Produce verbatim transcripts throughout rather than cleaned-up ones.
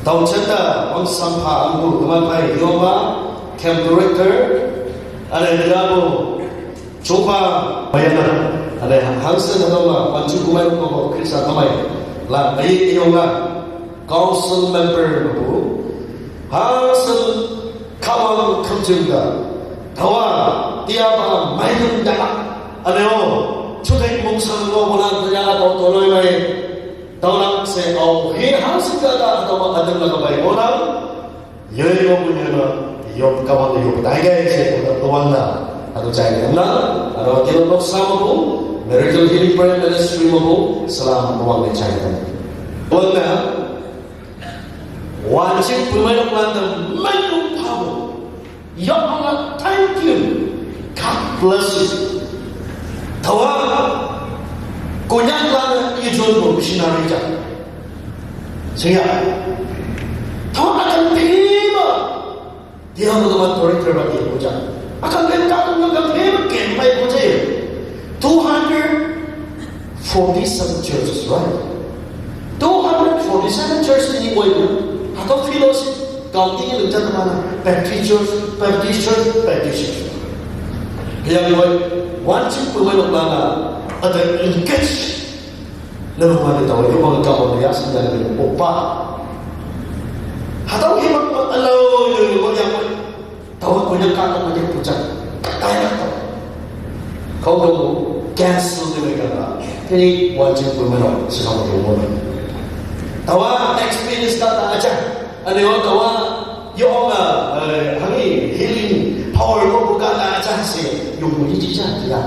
Tau chanda, wang sampha angku, teman pai, yoma, camp director, ale, dabo, chopa, bayana, ale, hangsa, nadama, panchu kumai, koko, krisa, kamai, la, ayi, yonga, council member, bu, hangsa, kawang, kamjengga, tawa, tiapa, mayung, dala, ale, o, chutai, mungsa, lo, wala, dala, tau, toloi, mai, Taulang se au he hang sika da atau ma adem la kabai orang. Yo yo punya na yo kawan yo dai gai se ko tawang na. Atau cai na. Atau kilo nok sama bu. Miracle Healing Prayer Ministry ma bu. Salam tawang ni cai na. Tawang na. Wanjing pemai nok landa menu pabu. Ya Allah, thank you. God bless you. Tawa, Konyak lana ijun ko missionary ja. Sehingga, tawa akan pima. Dia mengamat tori terbaik ko ja. Akan pima, akan pima, kempai ko ja. Two hundred forty-seven churches, right? Two hundred forty-seven churches ni wai na. Atau fellowship, county ni lengkap mana? Baptist church, Baptist church, Baptist church. Yang wai, wanjing pemai mana? Ada engage. Lalu mana tahu, yo bang kau ni ya, sendiri ni opa. Atau hebat, alau, yo, yo, yang wai. Tawa punya kata punya pucat. Tanya tahu. Kau dong cancel ni mereka lah. Ini wanjing pemai mana? Sesama pemai. Tawa experience kata aja. Ada orang tawa, yo, eh, hari healing power ko bukan aja sih. Yung ini aja ya.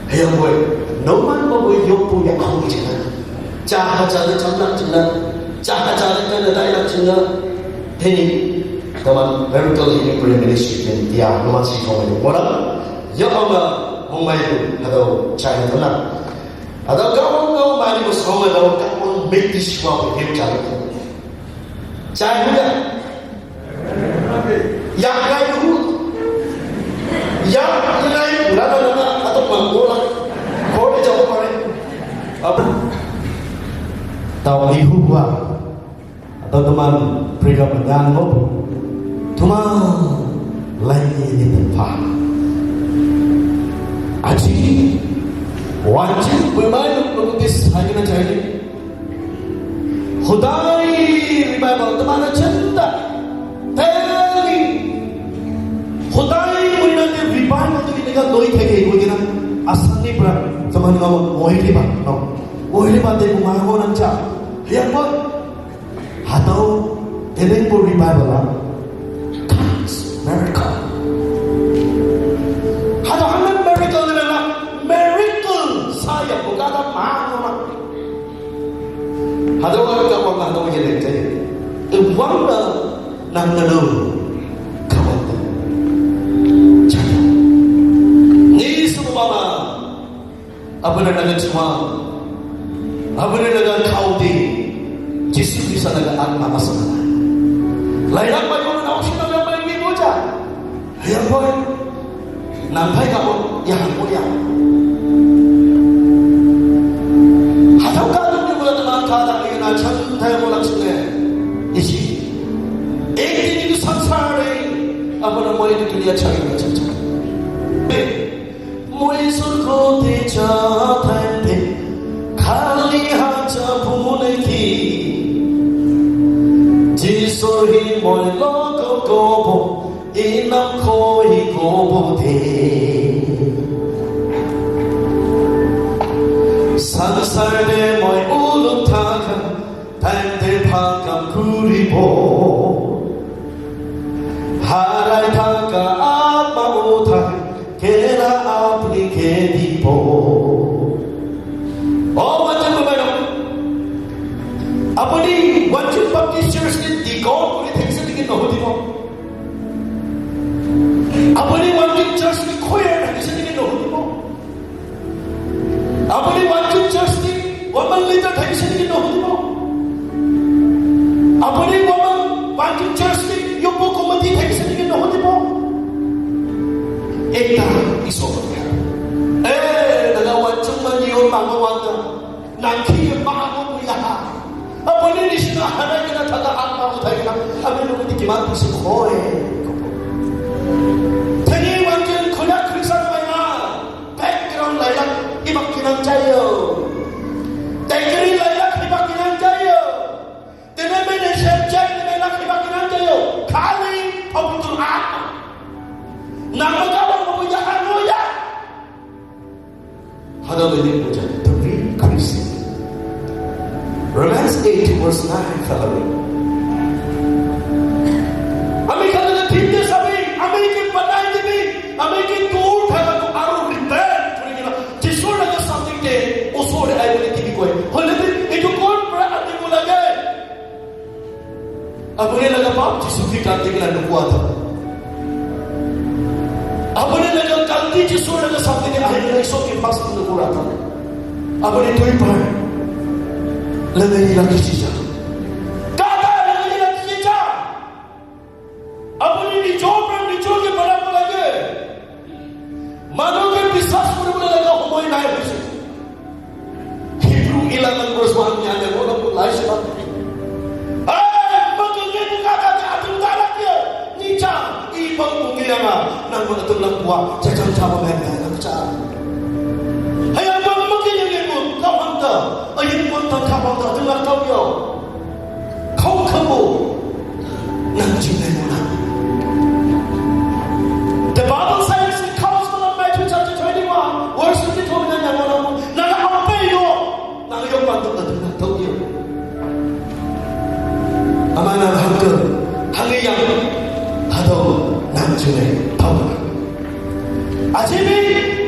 Hei, yang boy, no man ko boy, yo punya kau aja. Jaha jaha chamlak chamlak. Jaha jaha kan ada ilak chamlak. Hei, teman, Miracle Healing Prayer Ministry kan dia, teman si kau yang orang. Ya Allah, mumbai tu, atau China tu lah. Atau kau, kau mari bersama, atau kau make this one with him, China. China. Yak ngai duhu. Yak ngai, lama-lama, atau manggola. Kau ni jauh paling. Apa? Tahu ihu gua. Atau teman perikap menyan ngopo. Teman lain ini tempat. Aji. Wajib bermain melukis hanya cari. Hodai revival teman cinta. Teli. Hodai muna de revival tu kita doi theke ibu kita. Asal ni pra teman ngomong oi riba. No. Oi riba de kumaho nancha. Yang buat Hatau teneng po revival a. God's miracle. Hatau hangnan miracle ni mela. Miracle saya bukan ada mana. Hatau kan kawang hatau jadi jadi. Uang na nang nanu kawang. Jadi. Ni semua Abana naga chuma. Abana naga kaudi. Jisu Krista naga atma masana. Lairak bai ko na oshi naga bai ni moja. Yang boy. Nampai ka mo yang mo yang. Hatau ka dum ni mo na ka da ni na chan thai mo lak sune. Isi. Ek din ni sansar ni. Abana mo ni dunia chari na chan chan. Moi surko te cha thai te, khali ha cha phule ki. Jisur hi moi lo ko ko bo, inam ko hi ko bo te. Sansar de moi uluk thakan, thai te phakam kuri bo. Harai thaka atma uthai, kena apni ke dipo. O, wanjing pemai. Apni wanjing Baptist Church ni dikon kuri thekse dikit nohutibo. Apni wanjing church ni choir thekse dikit nohutibo. Apni wanjing church ni woman leader thekse dikit nohutibo. Apni woman wanjing church ni yopo committee thekse dikit nohutibo. Ekta iso. Eh, daga wanjing mani yo mama wanta. Nangki mama mo yaha. Apni nishina hana kena thata apa. Mati sukhoe. Teni wanjil kuda Christian maya. Background lailak hibak kinang chayo. Degree lailak hibak kinang chayo. Denomination check lailak hibak kinang chayo. Khali pabudul at. Nama kawan mabuya hanoya. Hallelujah. The real Christian. Romans eight verse nine, Valerie. Ami khan laga thik te sabi, ami ke banai dibi, ami ke dur thaka tu aru repent kuri kena, Jisur laga something te, usor te ahi bole dibi koi. Hoile bi, etu kon para anibo lage. Apuni laga paap Jisu ke kat dikhi na nukua tha. Apuni laga galti Jisu laga samne te ahi na iso ke paas nukura tha. Apuni tui par lemeri la kichija. Kata lemeri la kichija. Apuni nijor par nijor ke banabo lage. Manu ke biswas kuribole laga homoi nai hoise. Hebrew eleven verse one ni ane mo na pulai se ba. Ai, manu ke buka ka ke atum dara ke. Ni cha, i bang bungi na ma, nang mo atum lang bua, cha cha cha ba men na cha. Hai, ang bang mo ke yang mo, ka bang ta, ay mo ta ka bang ta, atum lang kau yo. Khau khabu nang jingai mona. The Bible says in Gospel of Matthew chapter twenty-one, verse twenty-two, nang jingai mona. Nang ape yo, nang yo pantu nang tu nang tau yo. Ama nang hangke, hangi yang, hado nang jingai tau. Aji bi,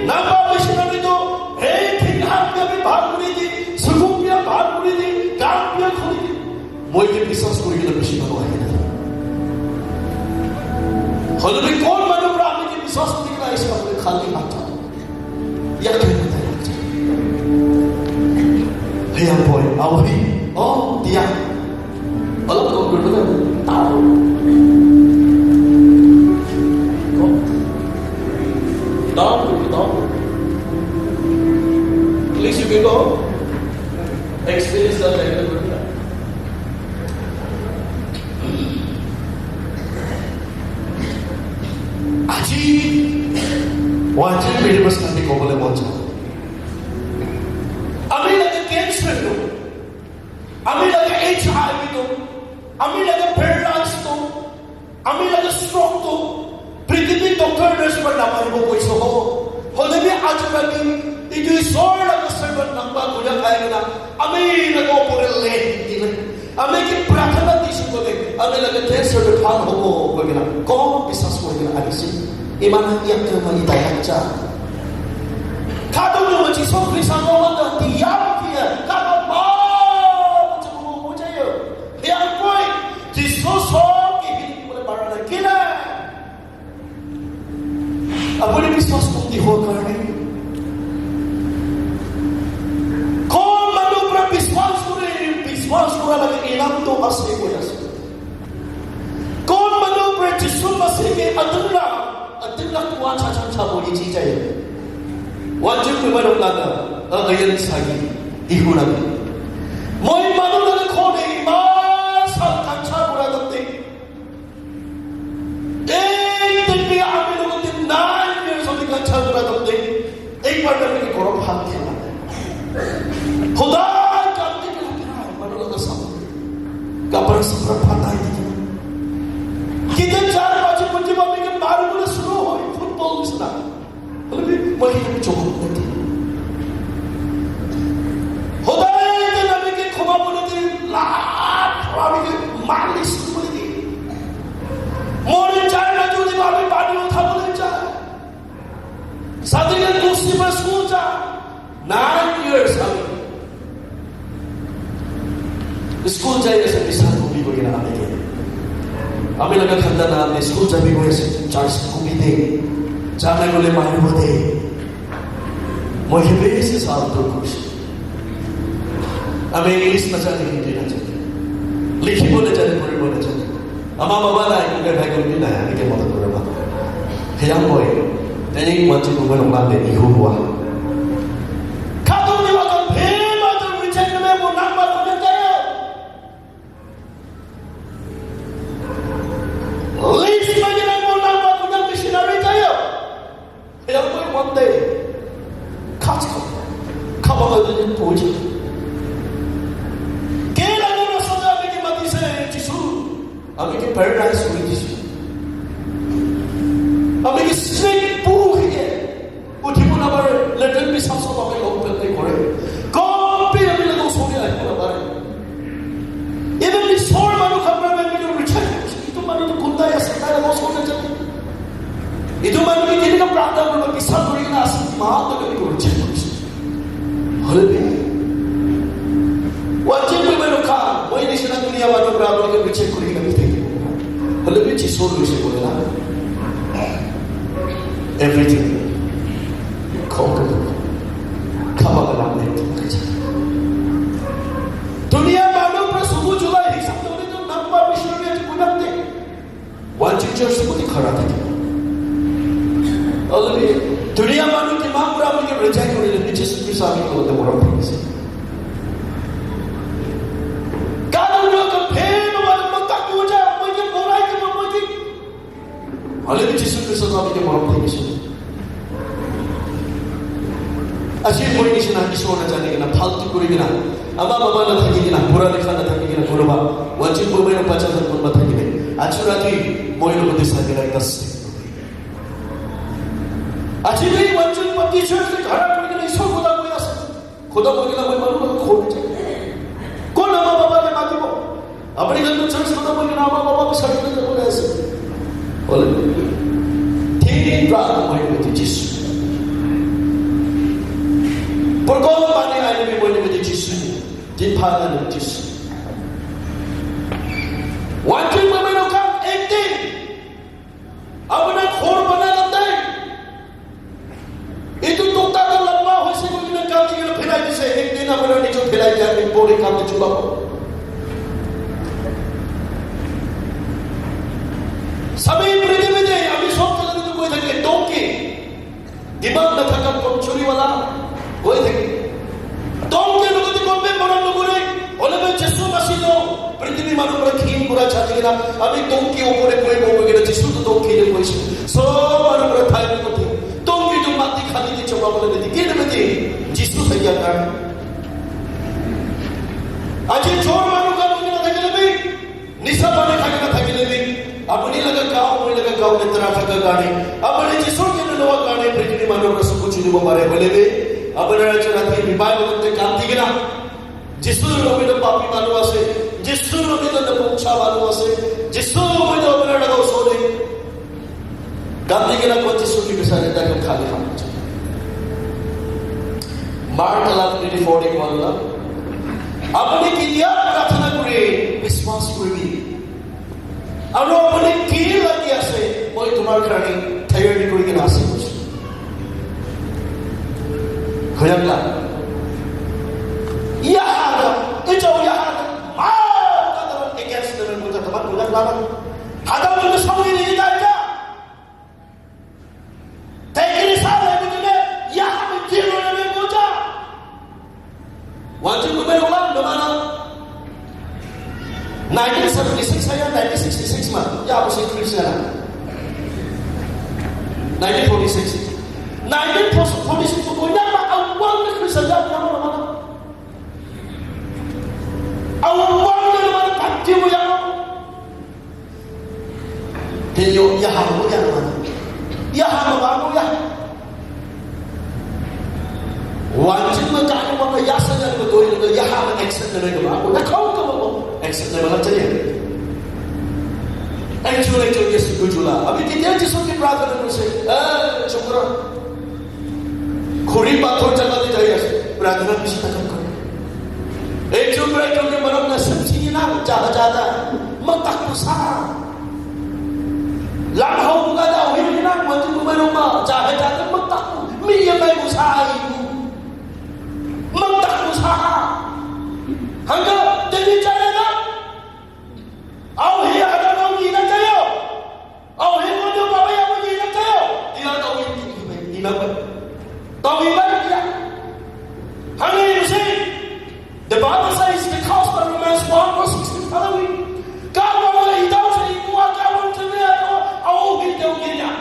nang ba missionary tu, hey, thik hak dia bi bhal kuri di, sukuk dia bhal kuri di, kam dia khuli di. Moi ke biswas kuri kena bishi manu ahi na. Hoile bi kon manu para ami ke biswas kuri kena aise apuni khali hat. Ya ke mata ya. Hey, yang boy, ahi. Oh, dia. Alam ko guru na. Down. Down, down. Please, you can go. Experience that like that. Aji, wajib beri mas kami kau boleh baca. Ami laga cancer tu, ami laga H I V tu, ami laga paralyze tu, ami laga stroke tu, prithibi doctor nurse para na paribo koise ho. Hoile bi aji kali, itu Isor laga servant nangba kuya kai na, ami laga opor le dile. Ami ke prarthana dise koile, ami laga cancer tu bhal hobo koi kena, kon biswas kuri kena ahise. Iman yang ke mani dayak cha. Kado tu Jisu Krista ko mata diam dia, kado mau macam mau macam yo. Yang koi, Jisu so ke hili kule barana kila. Apuni biswas kuri diho karne. Kon manu para biswas kuri, biswas kura laga inam tu ase koi ase. Kon manu para Jisu Masih ke adura, adura kuwa cha cha cha boli ji jai. Wajib tu manu laga, a ayan sagi, ihu lagi. Moi manu laga khone iman sal kancha kura dante. Ek din bhi aap log ke nine years of the culture pura tumne ek baar bhi gorom hath khela. Khuda ka manu log sab kapra sapra pata hi nahi. Kite char paanch bajhe baad ke baar bole shuru hoy football nisna. Hoile bi, moi kene jawab nadi. Hodai ke nami ke khoma bole di, laat khoma bole di, malish bole di. Moi char na jodi bhabi pani utha bole char. Sadi ke kusi ma school cha. Nine years ago. School jai ase, bisal gumi koi kena ami ke. Ami laga khanda na ami school jabi koi ase, church gumi de. Jana gole mari bo de. Moi ke besi sal to kuch. Ami English na jane, Hindi na jane. Likhi bo na jane, pori bo na jane. Ama baba nai, kukai bhai kukai nai, ami ke madad kore ba. Heyang boy, training wanchi kukai nong lam de ihu hua. Khatam ni wakam, he madad reject me mo nang ba kukai tayo. Ami ke paralyze kuri dise. Ami ke snake puhi ke uthibo napare, latrine pisab sob ami log pente kore. Kopi ami laga osor te ahibo napare. Even Isor manu khan para ami ke reject kuri dise. Etu manu tu gunda ase, tai laga osor te jabo. Etu manu ke kenika prarthana koribo, biswas kuri kena ase, maha to ami ke reject kuri dise. Hoile bi, wanjin koribo eneka, moi nisina dunia manu para apni ke reject kuri kena bi thakibo. Hoile bi Jisu loise kole na. Everything. Khaba kala. Dunia manu para subu julai hisab to to number missionary aji kunakte. Wanjin church se koti khara thaki. Hoile bi, dunia manu ke maan para ami ke reject kori le, Jisu Krista ami ke logote morom thakise. Kanu lo ka phe no manu mata kuja, moi ke morai ke moi ke. Hoile bi Jisu Krista ami ke morom thakise. Aji moi nisina Isor na jani kena, faltu kuri kena, ama baba na thaki kena, pura lekha na thaki kena, kunuba wanjin koribo eneka bacha khan kunuba thaki kena. Aji rati moi logote sai kena ekta step. Aji bhi wanjin Baptist church te khara kuri kena Isor kotha koi ase. Kotha koi kena moi manu logot khori jai. Kon ama baba ke matibo? Apni khan to church kotha koi kena ama baba ke sai kena koi ase. Hoile, thik pra moi logote Jisu. Por kon pani aile bi moi logote Jisu. Din pha aile Jisu. Wanjin koribo eneka ek din. Apuna ghor bana lagte. Etu tokta to lamba hoise koi kena kam dikhi kena phelai dise. Ek din apuna nijor phelai dia, ek bore kam de chuba. Sabi prithimit te ami sob jaga te koi thake, donkey. Dimag na thaka kamjori wala koi thake. Donkey logote kompe morom nokore. Hoile bi Jisu Masih to prithimit manu para khin kura chai kena, ami donkey opor te bohibo koi kena, Jisu to donkey te bohise. Sob manu para thai logote. Donkey to mati khali te chobabole nidikhe. Kile bi Jisu thaki kena. Aji chor manu khan koi kena thakile bi, nisa pani khai kena thakile bi, apni laga gaon, moi laga gaon letera thaka karne, apni Jisu ke na lowa karne, prithimit manu para sob khuji dibo pare. Hoile bi, apni aji rati revival te kam di kena, Jisu, moi to papi manu ase, Jisu, moi to napongcha manu ase, Jisu, moi to apni laga osor te kam di kena koi Jisu ke bisare, tai khan khali khan. Mark eleven twenty-four te koa tu na, apni ketia prarthana kore, biswas koribi. Aru apni ki lagi ase, moi tomar karne tayari kuri kena ase. Hoyang la. Yaha, ejo yaha, ma, kata against the, kata, kata, kata, kata. Hada mo sawi ni ida ida. Tekiri sa le bujule, yaha me kilo le buja. Wanjin koribo eneka, no mano. Nineteen seventy-six ya, nineteen sixty-six ma, ya, bisi Christian. Nineteen forty-six. Nineteen forty-six ko ya ma, awang Christian ya, no mano. Awang le mano, pati mo ya. Tenyo, yaha mo ya, no mano. Yaha mo ba mo ya. Wanjin ma kanu ma yasa ya mo doi mo yaha mo accept nahi karo. Aapko na khao ka mo accept nahi karna chahiye. Actually, actually, Jisu ko jula. Abhi kitne Jisu ki prarthana karte hain? Eh, chukra. Khuri pathor jaga te jai ase, prarthana bishi khatam kore. Ek jun prai jun ke maram na samjhi na, jaha jata, matak ko sa. Lam ho buga da, hui na, matu ko maram ma, jaha jata, matak ko, mi ye mai ko sa ai. Matak ko sa. Hanga, teni jai na. Au hi ada na, hui na jayo. Oh, he won't do Baba Yaga, he not tell. He not tell me. He not tell me. Tell me back, yeah. How many you say? The Bible says the gospel Romans one verse sixteen. Hallelujah. God won't let you down, so you go out, God won't do that. Oh, he don't get that.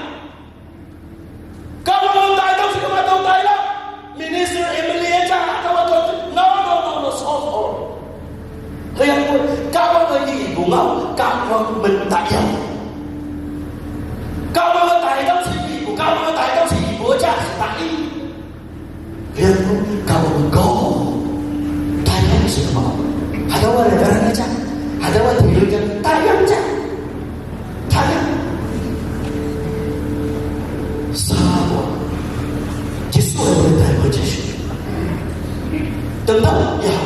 God won't die, don't you come out, don't die, no. Minister Emily, eh, no, no, no, no, so, so. Kaya po, God won't let you go out, God Mintayang. Kamu taidam si ibu, kamu taidam si ibu aja, si tai. Yang kamu go. Taidam si mau. Ada wa reverend aja. Ada wa tiru aja. Taidam aja. Taidam. Sama. Jisu yang boleh taidam aja. Tentang, ya.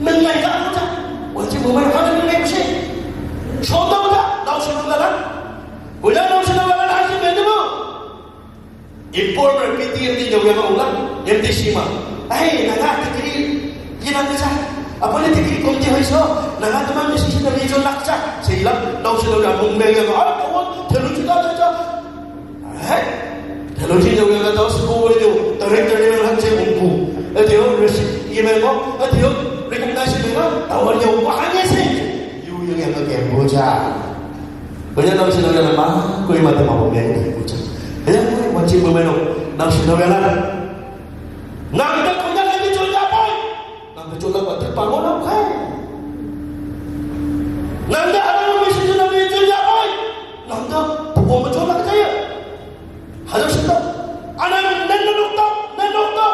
Mengajar aja. Wajib bukan hal yang lebih sih. Contoh aja. Tahu sih, Bulan Ramadan haji beda, Bu. Informer P T M D jauh yang ulang, M T C mah. Eh, nana tikri, kita bisa. Apa ni tikri komti hoiso? Nana teman mesti kita bisa laksa. Sehingga, tahu sih, udah mungkin yang, ah, kawan, terus kita aja. Eh, terus kita udah tahu sekolah itu, tarik-tarik yang haji umpu. Eh, dia, recognize itu, tahu dia, wah, hanya sih. Yu yang yang kayak bocah. Kanya nang sinawyanan, ma, ko ima te mabomyang ni kucha. Kanya ko ima chi bumeno, nang sinawyanan. Nang te kanya kami chonja boy. Nang te chonja boy, te pango nang kai. Nang te ada nang misi chonja boy, chonja boy. Nang te pupo mo chonja kaya. Halo sita. Anan nenokta, nenokta.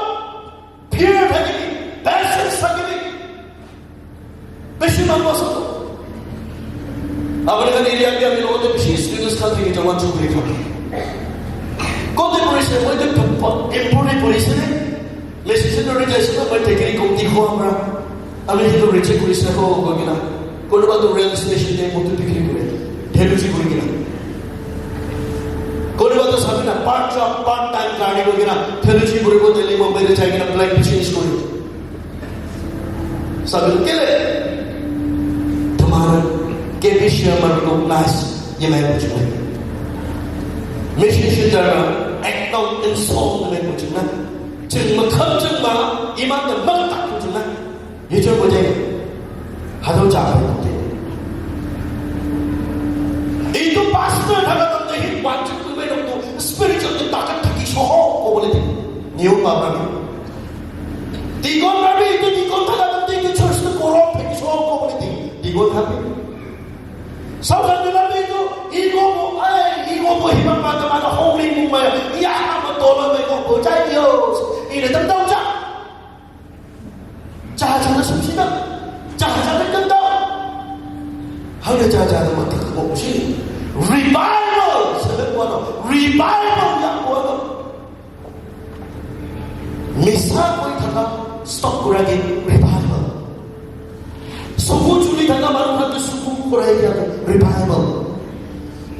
Fear thakini, patience thakini. Beshi mango soto. Apuni khan area te ami logote beshi students khan thaki jama chukri khan. Kote puri se, moi te pumpa, impuri puri se ne. Message to reach aise to, moi tekiri komti ho amra. Ami hito reach kuri se ho, ho koi kena. Konoba to rail station te moto bikri kore. Theluji kuri kena. Konoba to sabi na, part job, part time karne koi kena. Theluji kuri ko Delhi, Mumbai te jai kena plan change kuri. Sabi kele, tomar ke bhi share recognize ye main poochna. Mission share karna, act out in song ye main poochna. Ching ma kham ching ma, iman de mak tak poochna. Ye jo bojai, hado ja hai poote. Itu pastor thaka tamte hi wanchuk tu main tu spiritual tu takat thaki soho ko bole de. Niyo pa ni. Dikon rabi itu dikon thaka tamte itu church tu korok thaki soho ko bole de. Dikon rabi. Saukan tu rabi itu, ego mo, ay, ego mo, hibang mata mata holy mo maya. Iya, ama tolo mo ko bojai Dios. Ini tentang ja. Jaja na sumsida. Jaja na ganda. Hanya jaja na mata ko si. Revival. Sabi ko ano, revival ya ko ano. Misa koi thaka stop kura ke revival. Suku chuli thaka manu khan ke suku kura ke revival.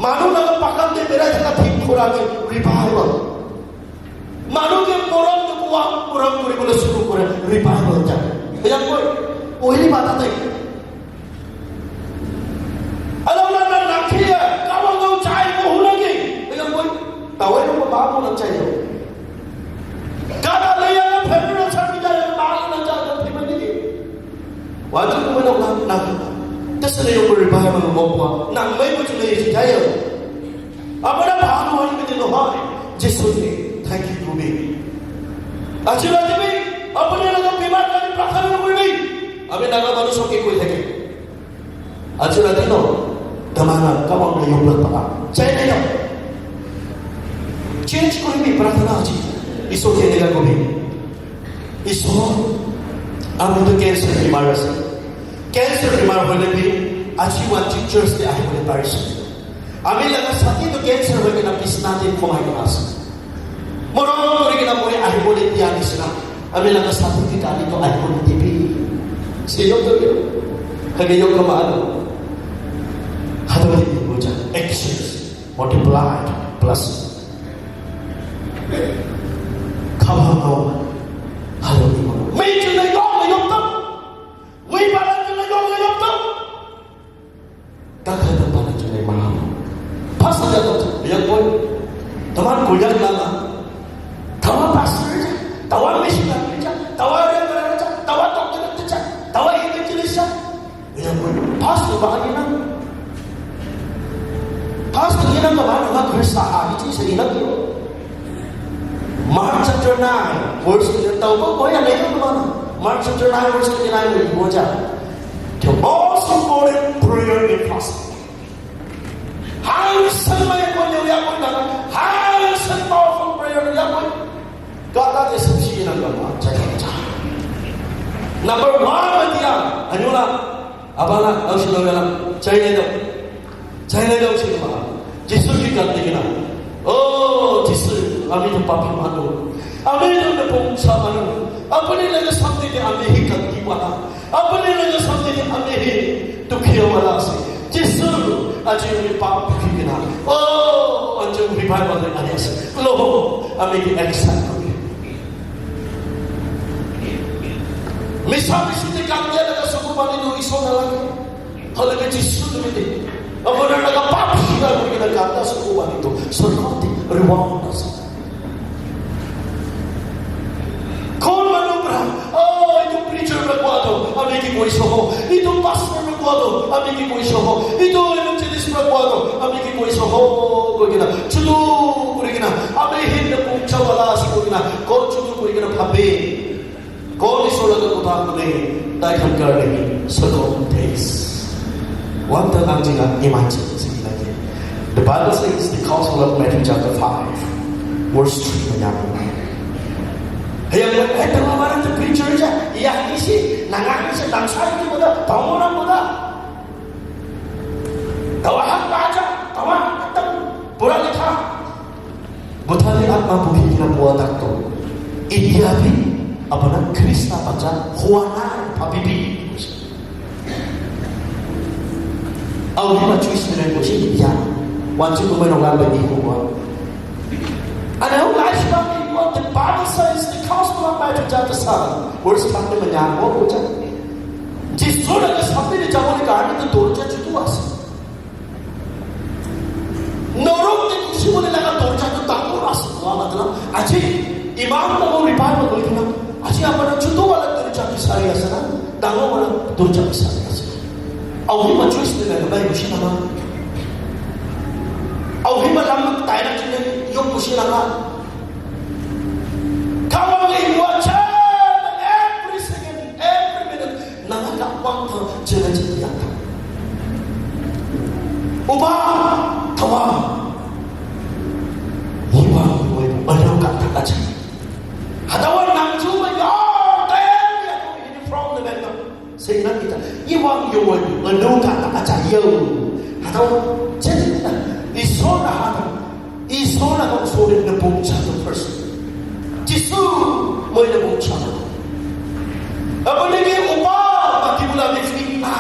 Manu na pakan te berai thaka thik kura ke revival. Manu ke morom to kuwa morom kuri bole suku kura revival ja. Yang koi, oh ini mata te. Alam na na nakhiya, kawan kau chai ko hula ke. Yang koi, tawai ko babu na chai. Kata leya na federal sa kita yang babu na chai ko thimani. Wajib ko na na. Tesne yung revival mo ko. Nang mai ko chule si chai. Apuna bhanu hoibi de nohoi, Jisu ni thank you to me. Aji rati bhi, apuni logot bimar karone prarthana nokoribi. Ami Naga manu sob ki koi thake. Aji rati no, tamana, kamang na yong lat paka. Chai na yong. Change koribi prarthana aji. Isor ke eneka koribi. Isor, ami to cancer bimar ase. Cancer bimar hoile bi, aji wanchuk church te ahibole parise. Ami laga sati to cancer hoi kena bisna te khomai kena ase. Morom kori kena moi ahibole dia nisina. Ami laga sati ke kali to ahibole dibi. Se yok to yok. Kage yok kama alo. Hado dibi boja. Actions. Multiplied. Plus. Kaba no. Hado dibi. Mei chunai yok, yok to. Wei bala chunai yok, yok to. Kakha ta pana chunai mahal. Pastor ja to, yang boy. Teman kuliah lama. Tawa pastor ja, tawa missionary ja, tawa reverend ja, tawa doctor ja, tawa evangelist ja. Yang boy, pastor ba ni na. Pastor ni na ka ba na Krista ha, itu saya ingat yo. Mark chapter nine, verse, tahu ko, ko yang lain mana? Mark chapter nine, verse twenty-nine, ni baca. The most important prayer and fasting. Kata dia sepsi na kama, cakap cakap. Number one dia, anyola, abala, au si lo yalam, cai le dau. Cai le dau si lo. Jisu ki kat dikina. Oh, Jisu, ami tu papi manu. Ami tu ne pung sa manu. Apni le samti ke ami hi kat di wala. Apni le samti ke ami hi tu kia wala si. Jisu, aji ami pap ki kina. Oh, aji ami pai wala ani si. Lo, ami ki accept. Misa misi te kam dia le suku mani tu iso na lagi. Kalau ke Jisu tu miti. Apa dah nak apa sih dah kita kata suku mani tu. Sorkoti reward. Kon manu pra. Oh, itu preacher berbuat tu. Ami ki koi soho. Itu pastor berbuat tu. Ami ki koi soho. Itu evangelist berbuat tu. Ami ki koi soho. Koi kina. Chudu koi kina. Ami hin de pung chawala si koi kina. Kon chudu koi kina phabe. Kau ni sola tu kota kau ni, tai kan kar ni, so kau taste. One thing ang jinga imagine si lagi. The Bible says the Gospel of Matthew chapter five, verse three manyang. Hey, hey, tengah mana tu preacher aja? Iya, isi, nangang isi, bangsa itu muda, bangunan muda. Tawa hak baca, tawa atam, pura lekha. Buthali atma bukhi kina bua takto. Idia bi, abana Krista baca, huana pabibi. Au hima choice ni ko si idia. Wanchu kumeno ngan bagi huwa. And I would like to tell you what the Bible says, the Gospel of Matthew chapter seven, verse thirty manyang mo ko cha. Jisu na ka sabni ni jamu ni kahani tu dorja chutu as. Norok te kusi mo ni laga dorja tu tango as. Wa matla. Aji, imam na mo ribai mo doi na. Aji, apana chutu wala dorja ki sari asana. Tango wala dorja ki sari asana. Au hima choice ni laga bai kusi na ma. Au hima lam taina chine yo kusi na ma. Kawang iwa chan every second, every minute. Nanga ka wang to chena chena yaka. Uba, tawa. Iwa, iwa, iwa, ano ka ta acha. Hadawa nang chu ma yo, tayo ya ko in from the back. Sehingga kita, iwang yo, ano ka ta acha yo. Hadawa, chena, isona hadawa. Isona kong sore na bungcha to person. Jisu, mo na bungcha to. Apa ni ke upa, mati mula ni fitna.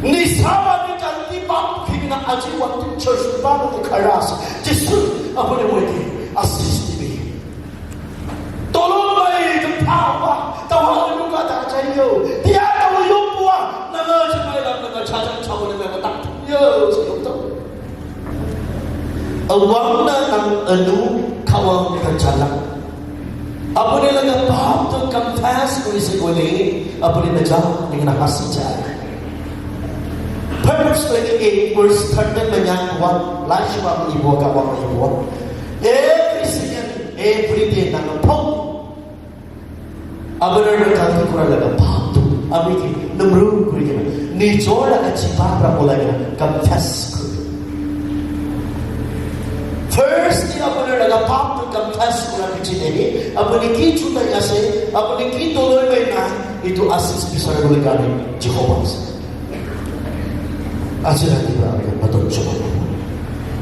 Ni sama ni kanti bab fitna aji waktu church bab ke kharas. Jisu, apa ni mo ke assist me. Tolong bai, tempawa, tawa luka tak cayo. Dia tawa yopwa, nama cemai lam nama cacang cawa nama tak yo, sayok tawa. Awang na ang anu kawang ka chalak. Apa ni laga pap tu confess ko isi ko ni, apa ni na jam ni na hasi chalak. Proverbs twenty-eight verse thirteen manyang wan, last one ibu ka wan ibu. Every second, every day na pop. Abana na kalti kura laga pap tu. Ami ki namru kuri kena. Ni chora ka chipa pra bola kena. Confess kuri. First ni abana laga pap tu confess kura kichi ni. Abani ki chuta yase. Abani ki doloi bai na. Itu asis bisa kuri kani Jehovah. Aja ni pra kena baton chupa.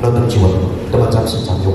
Nonton jiwa. Teman jam sejam yo.